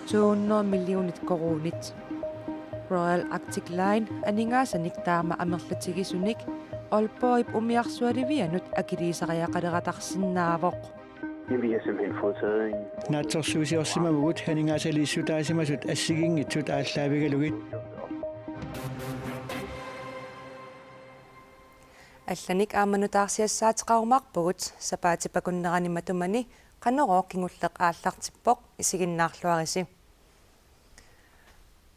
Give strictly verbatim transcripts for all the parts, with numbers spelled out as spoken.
to hundrede millionit koruunit. Royal Arctic Line aningaasanik taama amerlatigisunik Aalborgip umiarsualivianut akiliisariaqaleratarsinnaavoq. Jamen, vi har simpelthen fået taget en... Naatsorsuusiorsimavugut aningaasaliissutaasimasut assigiinngitsut aallaavigalugit. Allanik aamma nutaarsiassaateqarumaarpugut sapaatip akunnerani matumani Qanorooq kingulleq aallartippoq, isiginnaarluarisi.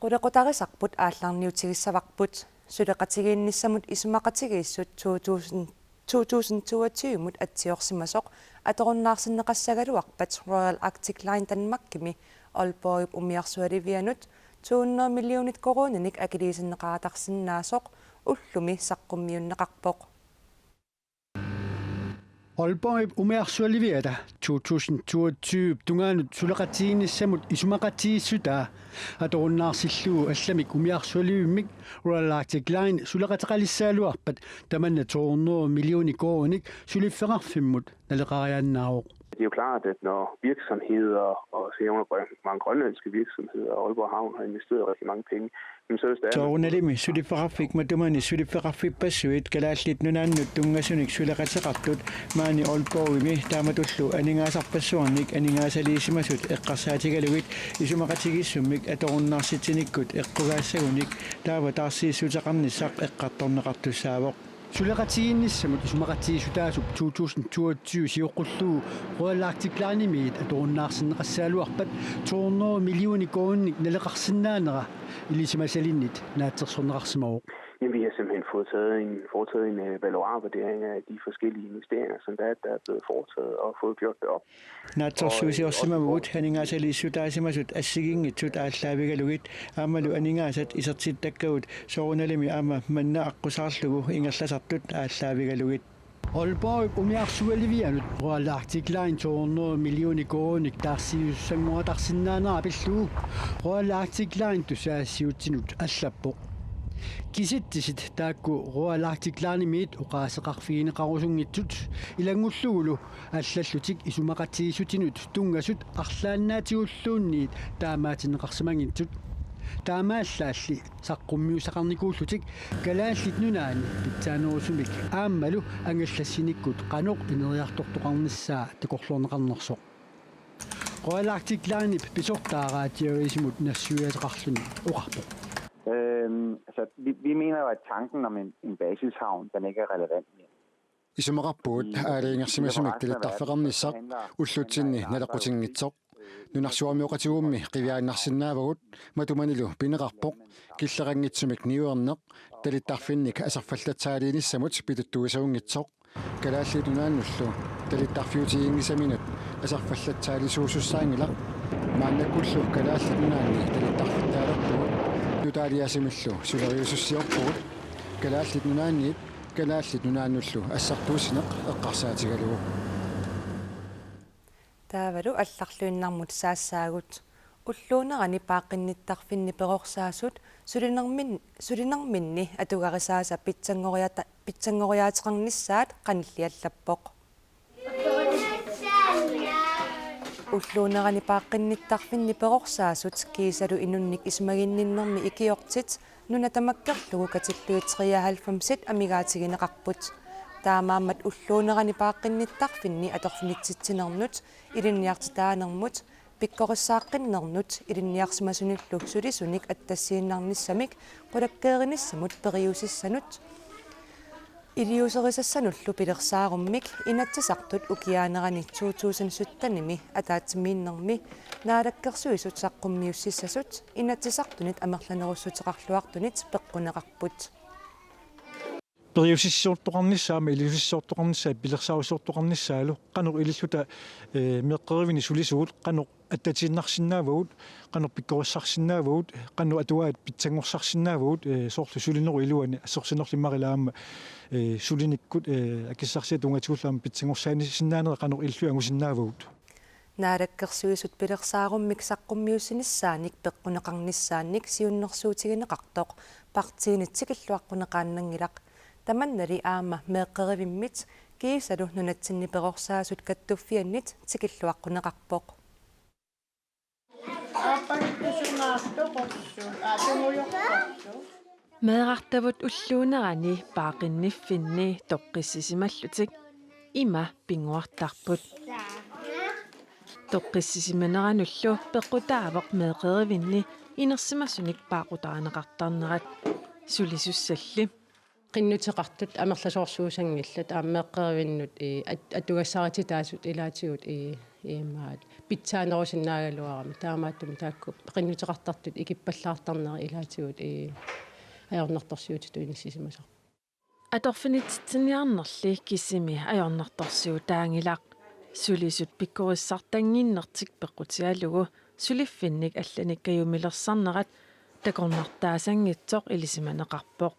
Qulequtarisarput aallarniutigissavarput. Suleqatigiinnissamut isumaqatigiissut to tusind, to tusind toogtyve-mut atsiorsimasoq atorunnaarsinneqassagaluarpat Royal Arctic Line Danmarkimi Aalborgip umiarsualivianut to hundrede millionit koruuninik akiliisinneqaratarsinnaasoq ullumi saqqummiunneqarpoq. Aalborgip umiarsualiviata to tusind toogtyve tungaanut suleqatigiinnissamut isumaqatigiissutaa atorunnaarsillugu allamik umiarsualivimmik Royal Arctic Line suleqateqalissagaluarpat tamanna to hundrede millioner koruuninik suliffeqarfimmut naleqariaannaavoq. Det er jo klart, at når virksomheder, og så herunder mange grønlandske virksomheder, og Aalborg Havn har investeret rigtig mange penge, jamen så hvis der er... Soorunalimi suliffeqarfik matumani suliffeqarfippassuit Kalaallit Nunaannut tunngasunik suleqateqartut maani Aalborgimi taamatullu aningaasarpassuarnik aningaasaliisimasut eqqarsaatigalugit isumaqatigiissummik atorunnaarsitsinikkut eqqugaassagunik taava taarsiissuteqarnissaq eqqartorneqartussaavoq. Suleqatigiinnissamut isumaqatigiissutaasup to tusind toogtyve sioqqullugu Royal Arctic Linemiit atorunnaarsinneqassagaluarpat to hundrede millioner koruuninik naleqarsinnaanera ilisimasalinnit naatsorsorneqarsimavoq. Jamen, vi har simpelthen fået taget en, foretaget en øh, valuarvurdering af de forskellige investeringer, som der er, der er blevet foretaget, og fået gjort det op. Naatsorsuusiorsimavugut aningaasaliissutaasimasut assigiinngitsut aallaavigalugit aammalu aningaasat isertittakkagut soorunalimi aamma manna aqqusaarlugu ingerlasartut aallaavigalugit. Aalborgip umiarsualivianut Royal Arctic Line to hundrede millioner koruuninik taarsiisussanngortarsinnaanera pillugu Royal Arctic Line tusagassiuutsinut allappoq. Kisitsisit taakku Royal Arctic Linemiit oqaaseqarfigineqarusunngitsut ilanngullugulu allallutik isumaqatigiissutinut tunngasut arlaannaatigulluunniit taamaatinneqarsimanngitsut. Taamaallaalli saqqummiussaqarnikuullutik Kalaallit Nunaanni pitsaanerusumik aammalu angallassinikkut qanoq ineriartortoqarnissaa takorloorneqarnersoq. Royal Arctic Linep pisortaa Radiu Avisimut nassuiaateqarluni oqarpoq. Øhm, så vi, vi mener jo, at tanken om en, en basishavn, den ikke er relevant mere. Isumaqarpugut aalajangersimasumik talitarfeqarnissaq ullutsinni naleqqutinngitsoq. Nunarsuarmioqatigummi qiviaannarsinnaavagut, matumanilu pineqarpoq, killeqanngitsumik niuerneq, talittarfinnik aserfallatsaaliinissamut pituttuisuunngitsoq. Kalaallit Nunaannullu talittarfiutiginngisaminut aserfallatsaaliisuusussaanngilaq. Maannakkullu Kalaallit Nunaanni talittarfittaalerpugut, nutaaliasimillu suleriusussiorpugut. Kalaallit Nunaanniit Kalaallit Nunaannullu assartuussineq eqqarsaatigalugu. Taavalu allarluinnarmut saassaagut. Ulluunerani paaqqinnittarfinni perorsaasut sulinermin-, sulinerminni atugarisaasa pitsanngoriata-, pitsanngoriaateqarnissaat qanilliallappoq. Ulluunerani paaqqinnittarfinni perorsaasut kiisalu inunnik isumaginninnermi ikiortit nuna tamakkerlugu katillugit treoghalvfemsit amigaatigineqarput. Taamaammat ulluunerani paaqqinnittarfinni atorfinitsitsinermut, ilinniartitaanermut, pikkorissaaqqinnermut ilinniarsimasunillu sulisunik attassiinnarnissamik qulakkeerinissamut periusissanut iliuuserisassanullu pilersaarummik Inatsisartut ukiaanerani to tusind sytten-imi ataatsimiinnermi Naalakkersuisut saqqummiussissasut Inatsisartunit amerlanerussuteqarluartunit peqquneqarput. Periusissiortoqarnissaa aamma iliuusissiortoqarnissaa pilersaarusiortoqarnissaalu qanoq ililluta, eh, meeqqerivinni sulisugut qanoq attatiinnarsinnaavagut, qanoq pikkorissarsinnaavagut, qanoq atugaat pitsanngorsarsinnaavagut, eh, soorlu sulinerup iluani assersuunerlu immaqa ila aamma, eh, sulinikkut, eh, akissarsiat tunngatigullu aamma pitsanngorsaasinnaanera qanoq ililluta angusinnaavagut. Naalakkersuisut pilersaarummik saqqummiussinissaanik peqquneqarnissaannik siunnersuutigineqartoq partiinit tikilluaqquneqaannanngilaq. Tamannali aamma meeqqerivimmit Kiisalu nunatsinni perorsaasut kattuffiannit tikilluaqquneqarpoq. Meerartavut ulluunerani paaqqinniffinni toqqissisimallutik ima pinnguartarput. Toqqissisimaneranullu peqqutaavoq meeqqerivinni inersimasunik paaqqutarineqartarnerat, sulisussalli. Qinnuteqartut amerlasoorsuusanngillat, aamma meeqqerivinnut, ii, at-, atugassarititaasut ilaatigut, ii, imaat pitsaanerusinnaagaluarami, taamaattumik taakku qinnuteqartartut ikippallaartarnerat ilaatigut, ii, ajornartorsiutitut inissisimasarput. Atorfinitsitsiniarnerli kisimi ajornartorsiutaanngilaq. Sulisut pikkorissartannginnertik peqqutigalugu suliffinnik allanik kajumilersarnerat takornartaasanngitsoq ilisimaneqarpoq.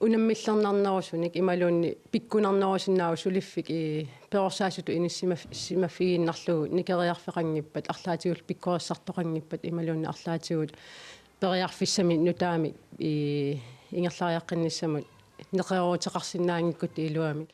Unammillernarnerusunik imaluunniit pikkunarnerusinnaavoq suliffik, ii, perorsaasutut inissimaf-, simaffigiinnarlugu nikeriarfeqanngippat, arlaatigut pikkorissartoqanngippat imaluunniit arlaatigut periarfissamik nutaamik, ii, ingerlariaqqinnissamut neqerooruteqarsinnaanngikkutta iluamik.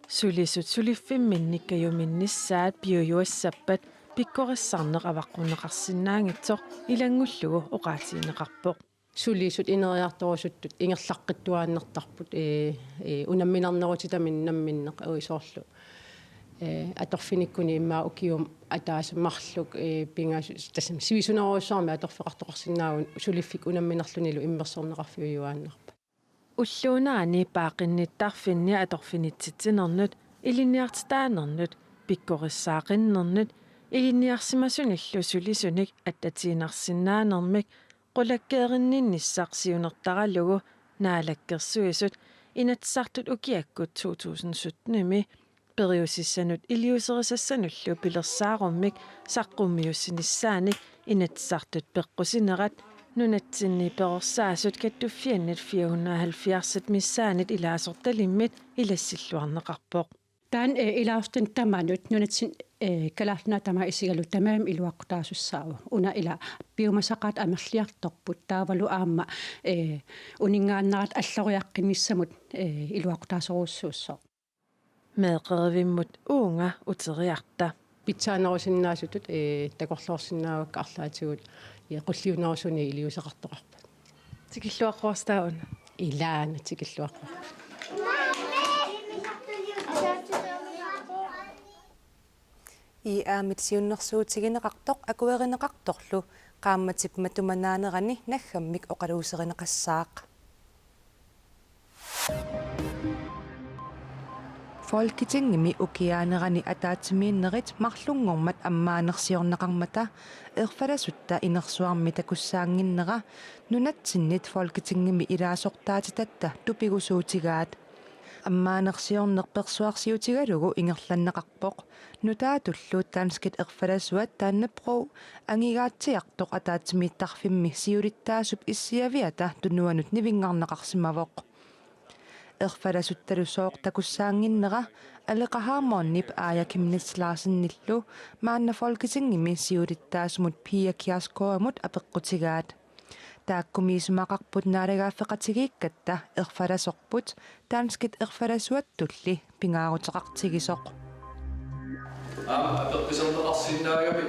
Sulisut suliffimminnik kajuminnissaat piujuassappat pikkorissarneq avaqqunneqarsinnaanngitsoq ilanngullugu oqaatigineqarpoq. Sulisut ineriartorusuttut ingerlaqqittuaannartarput, ee, ee, unamminarnerutitaminnik namminneq, ui, soorlu, ee, atorfinikkuni immaqa ukiumut ataaseq marluk, ee, pingasut, tassami sivisunerujussuarmik atorfeqartoqarsinnaavugut suliffik unamminarlunilu immersorneqarfiujuaannarpat. Ulluunerani paaqqinnittarfinni atorfinitsitsinernut, ilinniartitaanernut, pikkorissaaqqinnernut, ilinniarsimasunillu sulisunik attatiinnarsinnaanermik qulakkeerinninnissaq siunertaralugu Naalakkersuisut Inatsisartut ukiakkut to tusind syttenimi periusissanut iliuuserisassanullu pilersaarummik saqqummiussinissaanik Inatsisartut peqqusinerat nunatsinni perorsaasut kattuffiannit fire hundrede og halvfjerds missaanniit ilaasortalimmit ilassilluarneqarpoq. Taanna, eh, ilaasortanik tamanut nunatsinni, eh, Kalaallit Nunaat tamaat isigalugu tamarmik iluaqutaasussaavoq. Una ila piumasaqaatit amerliartorput taavalu aamma, eh, uninngaannerat alloriaqqinnissamut, eh, iluaqutaasorujussuussaaq. Meeqqerivimmut uunga uteriarta. Pitsaanerusinnaasutut, ee, takorloorsinnaavakka arlaatigut, ee, qulliunerusuni iliuuseqartoqarpat. Tikilluaqquarsi taava una. Ilaana tikilluaqquarput. I A-mit siunnersuutigineqartoq akuerineqartorlu qaammatip matumanaanerani naggammik oqaluuserineqassaaq. Folketingimi ukiaanerani ataatsimiinnerit marlunngormat ammaanersiorneqarmata erfalasutta inersuarmi takussaannginnera nunatsinnit Folketingimi ilaasortaatitatta tupigusuutigaat. Ammaanersiorneq persuarsiutigalugu ingerlanneqarpoq. Nutaatullu danskit erfalasuat Dannebrog angigaatsiartoq ataatsimiittarfimmi siulittaasup issiaviata tunuanut nivinngarneqarsimavoq. Erfalasuttalu sooq takussaannginnera Aleqa Hammondip Aaja Chemnitz Larsenillu maanna Folketingimi siulittaasumut Pia Kjærsgaardimut apeqqutigaat. Taakkumi isumaqarput naalagaaffeqatigiikkatta erfalasorput danskit erfalasuattulli pingaaruteqartigisoq. Aamma apeqquserneqarsinnaagami.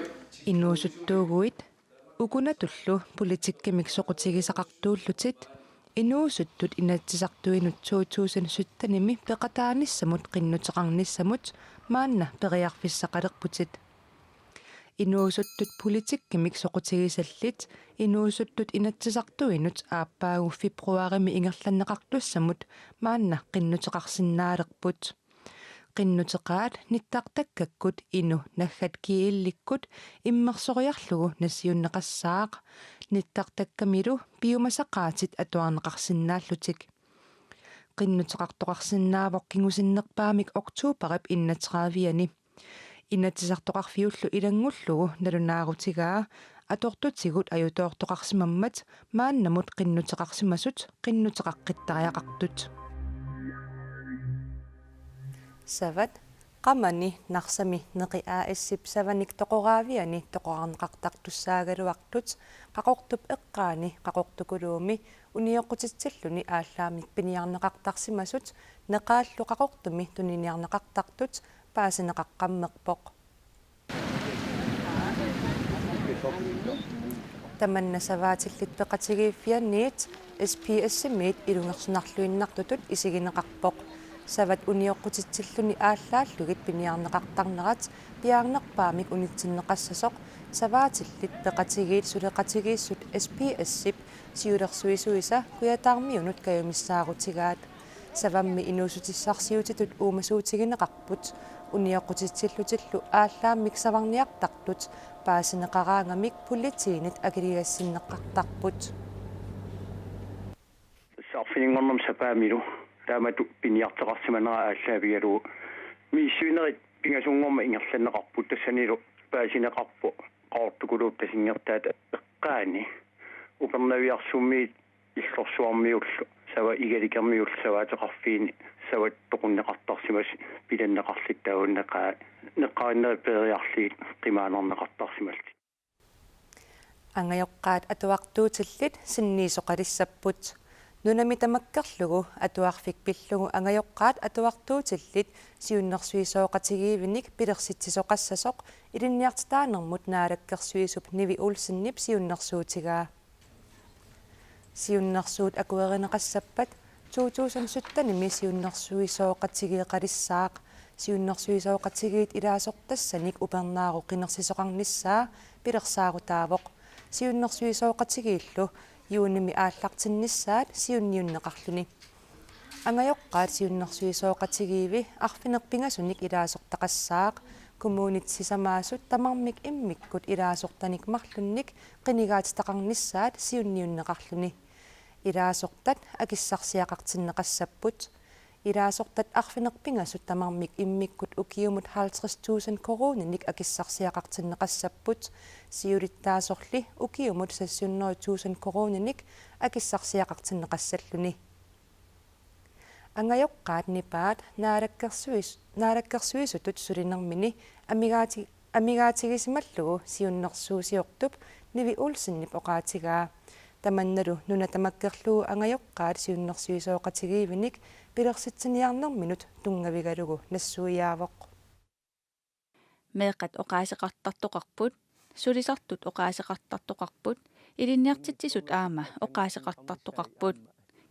Inuusuttuuguit ukunatullu politikkimik soqutigisaqartuullutit inuusuttut inatsisartuinut to tusind syttenimi peqataanissamut qinnuteqarnissamut maanna periarfissaqalerputit. Inuusuttut politikkimik soqutigisallit inuusuttut inatsisartuinut aappaagu februarimi ingerlanneqartussamut maanna qinnuteqarsinnaalerput. Qinnuteqaat nittartakkakkut Inuk Naggat G L-ikkut immersoriarlugu nassiunneqassaaq, nittartakkamilu piumasaqaatit atuarneqarsinnaallutik. Qinnuteqartoqarsinnaavoq kingusinnerpaamik oktobarip enogtredive-ani. Inatsisartoqarfiullu ilanngullugu nalunaarutigaa atortutigut ajutoortoqarsimammat maannamut qinnuteqarsimasut qinnuteqaqqittariaqartut. Savat, Qamani Narsami Neqi A/S-ip savanik toqoraaviani toqorarneqartartussaagaluartut Qaqortup eqqaani Qaqortukuluumi unioqqutitsilluni aallaammik piniarneqartarsimasut Neqaallu Qaqortumi tuniniarneqartartut paasineqaqqammerpoq. Tamanna savaatillit peqatigiiffianniit S P S-imiit ilungersunarluinnartutut isigineqarpoq. Savat unioqqutitsilluni aallaallugit piniarneqartarnerat piaarnerpaamik unitsinneqassasoq savaatillit peqatigiit suleqatigiissut S P S-ip siulersuisuisa Kujataarmiunut kajumissaarutigaat. Savammi inuussutissarsiutitut uumasuutigineqarput, unioqqutitsillutillu aallaammik savarniartartut paasineqaraangamik politiinit akiligassinneqartarput. Saarfininngornermi sapaamilu taamatut piniarteqarsimanera aallaavigalugu misissuinerit pingasunngormat ingerlanneqarput, tassanilu paasineqarpoq Qaqortukuluup Tasingertaata eqqaani Upernaviarsummiit Illorsuarmiullu Sava Igalikermiullu savaateqarfiini savat toqunneqartarsimasut pilanneqarlutik taava neqaa-, neqqarinneri peeriarlugit qimaannarneqartarsimallutik. Angajoqqaat atuartuutillit sinniisoqalissapput. Nunami tamakkerlugu atuarfik pillugu angajoqqaat atuartuutillit siunnersuisooqatigiivinik pilersitsisoqassasoq ilinniartitaanermut naalakkersuisup Nivi Olsenip siunnersuutigaa. Siunnersuut akuerineqassappat to tusind sytten-imi siunnersuisooqatigeeqalissaaq. Siunnersuisooqatigiit ilaasortassanik upernaaruk qinersisoqarnissaa pilersaarutaavoq. Siunnersuisooqatigiillu juunimi aallartinnissaat siunniunneqarluni. Angajoqqaat siunnersuisooqatigiivi arfineq-pingasunik ilaasortaqassaaq. Kommunit sisamaasut tamarmik immikkut ilaasortanik marlunnik qinigaatitaqarnissaat siunniunneqarluni. Ilaasortat akissarsiaqartinneqassapput. Ilaasortat arfineq-pingasut tamarmik immikkut ukiumut halvtreds tusind koruuninik akissarsiaqartinneqassapput. Siulittaasorli ukiumut seks hundrede tusind koruuninik akissarsiaqartinneqassalluni. Angajoqqaat nipaat naalakkersuis-, naalakkersuisutut sulinermini amigaati-, amigaatigisimallugu siunnersuusiortup Nivi Olsenip oqaatigaa. Tamannalu nuna tamakkerlugu angajoqqaat siunnersuisooqatigiivinik pilersitsiniarnerminut tunngavigalugu nassuiaavoq. Meeqqat oqaaseqartartoqarput, sulisartut oqaaseqartartoqarput, ilinniartitsisut aamma oqaaseqartartoqarput.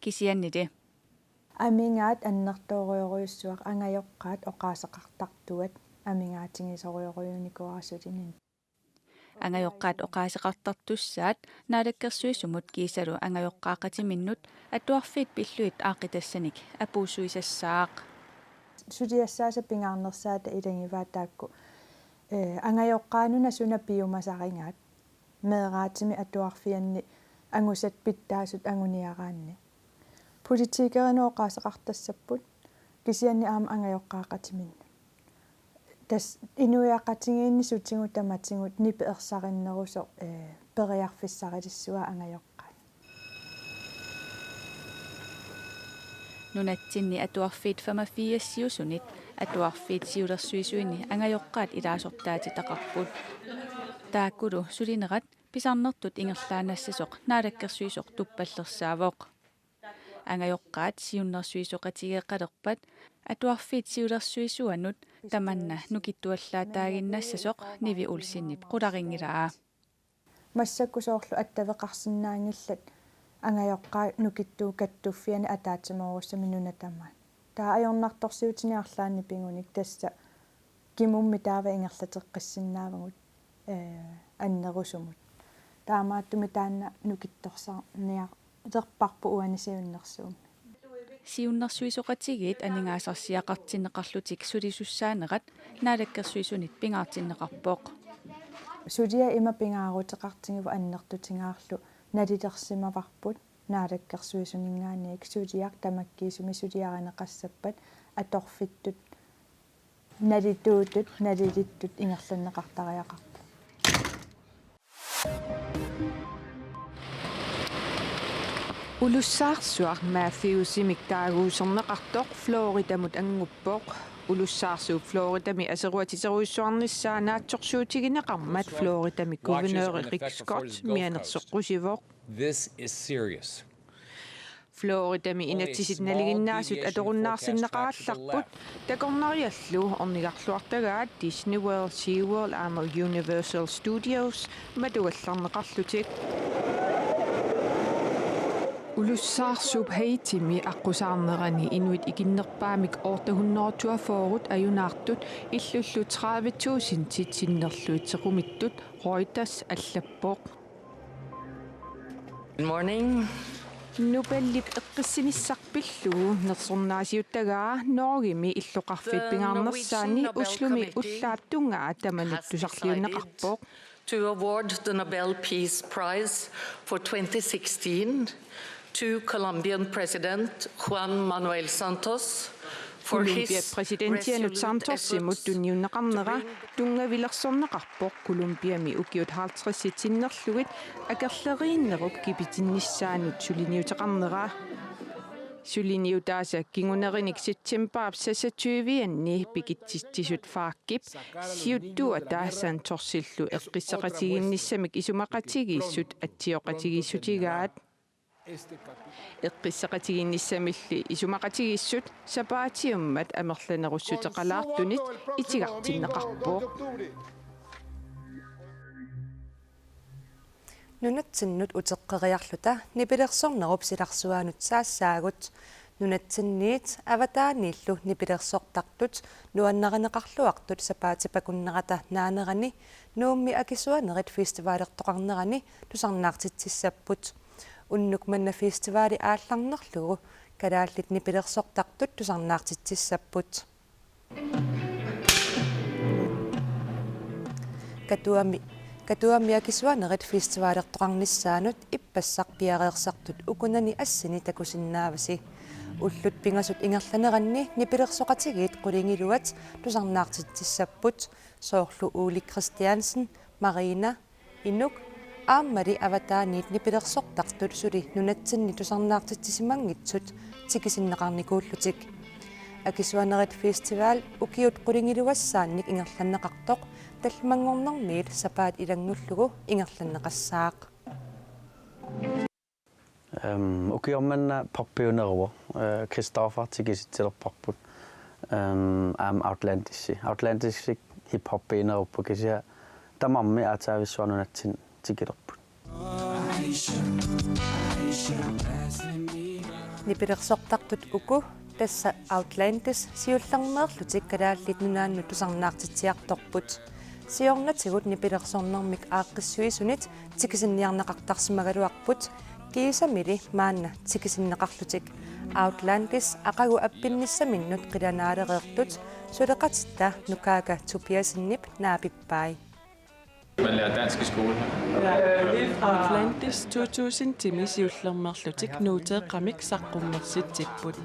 Kisiannili. Amigaat annertoorujorujussuaq angajoqqaat oqaaseqartartuat amigaatigisorujorujunikuuara sulininni. Angajoqqaat oqaaseqartartussaat naalakkersuisumut kiisalu angajoqqaaqatiminnut atuarfiit pillugit aaqqitassanik apuussuisassaaq. Suliassaasa pingaarnersaata ilagivaa taakku, eh, angajoqqaanuna suna piumasarigaat. Meeraatimik atuarfianni angusat pitsaasut anguniaraanni. Politikerinut oqaaseqartassapput kisianni aamma angajoqqaaqatiminnut. Tassa inuiaqatigiinni sutigut tamatigut nipi ersarinnerusoq, eh, periarfissarilissuaa angajoqqaat. Nunatsinni atuarfiit femogfirsiusunit atuarfiit siulersuisuini angajoqqaat ilaasortaatitaqarput. Taakkulu sulinerat pisarnertut ingerlaannassasoq naalakkersuisoq tuppallersaavoq. Angajoqqaat siunnersuisoqatigeeqalerpat atuarfiit siulersuisuanut tamanna nukittuallaataaginnassasoq Nivi Olsenip qularinngilara. Massakkut soorlu attaveqarsinnaanngillat angajoqqaat nukittuut kattuffianni ataatsimoorussamik nuna tamaat. Taava ajornartorsiutinik arlaannik pigunik tassa kimummi taava ingerlateqqissinnaavagut, eh, annerusumut. Taamaattumik taanna nukittorsarniarlerparput uani siunnersuummi. Siunnersuisoqatigiit aningaasarsiaqartinneqarlutik sulisussaanerat naalakkersuisunit pingaartinneqarpoq. Suliaq ima pingaaruteqartigivoq annertutigaarlu nalilersimavarput naalakkersuisuninngaanniit suliaq tamakkiisumik suliarineqassappat atorfittut nalituutut nalilittut ingerlanneqartariaqarpoq. Ulussaarsuaq Matthewsimik taaguuserneqartoq Floridamut annguppoq. Ulussaarsuup Floridami aseruatiterujussuarnissaa naatsorsuutigineqarmat Floridami guvernøri Rick Scott mianersoqqusivoq. This is serious. Floridami inatsisit nalinginnaasut atorunnaarsinneqarallarput, takornariallu ornigarluartagaat Disney World, SeaWorld aamma Universal Studios matugallarneqarlutik. Ulussaarsuup Haitimi aqqusaarnerani inuit ikinnerpaamik ottehundredetoogfyrre ajunaartut illullu tredive tusindit sinnerlugit sequmittut Reuters allappoq. Good morning. Nupallip eqqissinissaq pillugu nersornaasiuttagaa Norgemi illoqarfiit pingaarnersaanni Oslumi ullaap tungaa tamanut tusarliunneqarpoq. To award the Nobel Peace Prize for twenty sixteen to Colombian President Juan Manuel Santos for his Colombiat præsidentianut Santosimut tunniunneqarnera tunngavilersorneqarpoq Colombiami ukiut halvtredsit sinnerlugit akerleriinnerup kipitinnissaanut suliniuteqarnera. Suliniutaasa kingunerinik septembarip seksogtyve-anni pikitsitsisut FARC-ip siuttuata Santosillu eqqissaqatigiinnissamik isumaqatigiissut atsioqatigiissutigaat. Eqqissaqatigiinnissamilli isumaqatigiissut sapaatiummat amerlanerussuteqalaartunit itigartinneqarpoq. Nunatsinnut uteqqeriarluta nipilersornerup silarsuaanut saassaagut. Nunatsinniit avataaniillu nipilersortartut nuannarineqarluartut sapaatip akunnerata naanerani Nuummi akisuanerit festivalertoqarnerani tusarnaartitsissapput. Unnuk manna festivali aallarnerlugu kalaallit nipilersortartut tusarnaartitsissapput. Katuami, Katuami akisuanerit festivalertoqarnissaanut ippassaq piareersartut ukunani assini takusinnaavasi. Ullut pingasut ingerlaneranni nipilersoqatigiit qulingiluat tusarnaartitsissapput, soorlu Ole Christiansen, Marina, Inuk aammali avataaniit nipilersortartut suli nunatsinni tusarnaartitsisimanngitsut tikisinneqarnikuullutik. Akisuanerit Festival ukiut qulingiluassaannik ingerlanneqartoq tallimanngornermiit sapaat ilanngullugu ingerlanneqassaaq. Øhm, ukioq manna poppiuneruvoq, øh, Christoffer tikisitsilerparput, øhm, aamma Outlandisi. Outlandisi hip-hoppiinerupput kisianni tamarmik aatsaavissuaq nunatsinni tikilerput. Nipilersortartut uku tassa Outlandis siullermeerlutik Kalaallit Nunaannut tusarnaartitsiartorput. Siornatigut nipilersornermik aaqqissuisunit tikisinniarneqartarsimagaluarput, kiisamili maanna tikisinneqarlutik. Outlandis aqagu appinnissaminnut qilanaalereertut suleqatitta Nukaaka Tobiassenip naapippai. Man lærer dansk i skolen. Outlandis to tusindimi siullermeerlutik nuuteeqqamik saqqummersitsipput.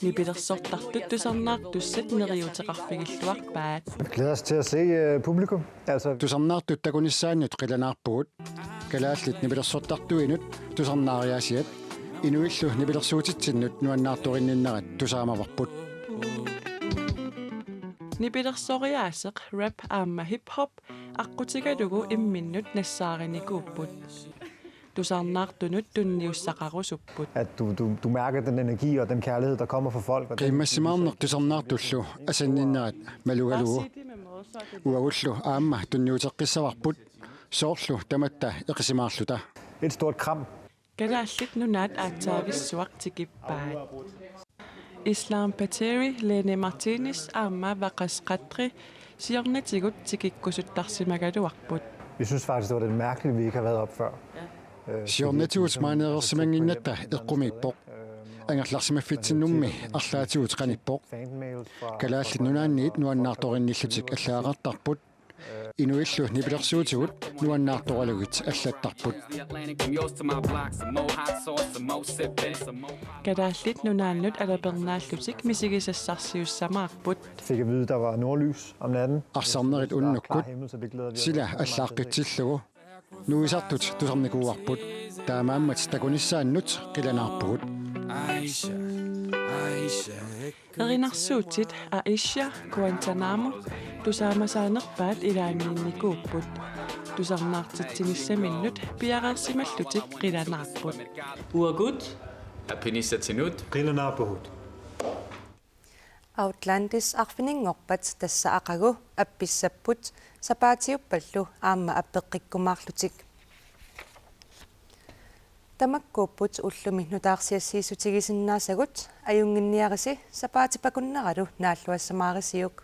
Nipilersortartut tusarnaartussat neriuuteqarfigilluarpaat. Glæder os til at se øh, publikum. Altså, tusarnaartut takunissaannut qilanaarpugut. Kalaallit nipilersortartuinut tusarnaariaasiat inuillu nipilersuutitsinnut nuannaartorinninnerat tusaamavarput. Nipilersoriaaseq rap aamma hip-hop aqqutigalugu imminnut nassaarinikuupput. Tusarnaartunut tunniussaqarusupput. At du, du, du mærker den energi og den kærlighed, der kommer fra folk. Og den Qiimmassimaarneq tusarnaartullu asanninnerat malugalugu. Uagullu aamma tunniuteqqissavarput soorlu tamatta eqisimaarluta. Et stort kram. Kalaallit Nunaat aatsaavissuaq tikippaat. Islam Pateri, Lene Martinez aamma Waqas Qadri siornatigut tikikkusuttarsimagaluarput. Vi synes faktisk, det var lidt mærkeligt, vi ikke har været op før. Øh, siornatigut maaneereersimannginnatta eqqumiippoq. Angerlarsimaffitsinnummi arlaatigut qanippoq. Kalaallit Nunaanniit nuannaartorinnillutik allagaqartarput. Inuillu nipilersuutigut nuannaartoralugit allattarput. Kalaallit Nunaannut alapernaallutik misigisassarsiussamaarput. Fik at vide, der var nordlys om natten. Arsarnerit unnukkut. Sila allaaqqitsillugu. Nuisartut tusarnikuuarput. Taamaammat takunissaannut qilanaarpugut. Aisha, Aisha. Erinarsuutit Aisha, Guantanamo tusaamasaanerpaat ilaanniinnikuupput. Tusarnaartitsinissaminnut piareersimallutik qilanaarput. Uagut Appinissatsinnut. Qilanaarpugut. Outlandis arfininngorpat tassa aqagu appissapput sapaatiuppallu aamma appeqqikkumaarlutik. Tamakkuupput ullumi nutaarsiassiissutigisinnaasagut, ajunnginniarisi sapaatip akunneralu naalluassamaarisiuk.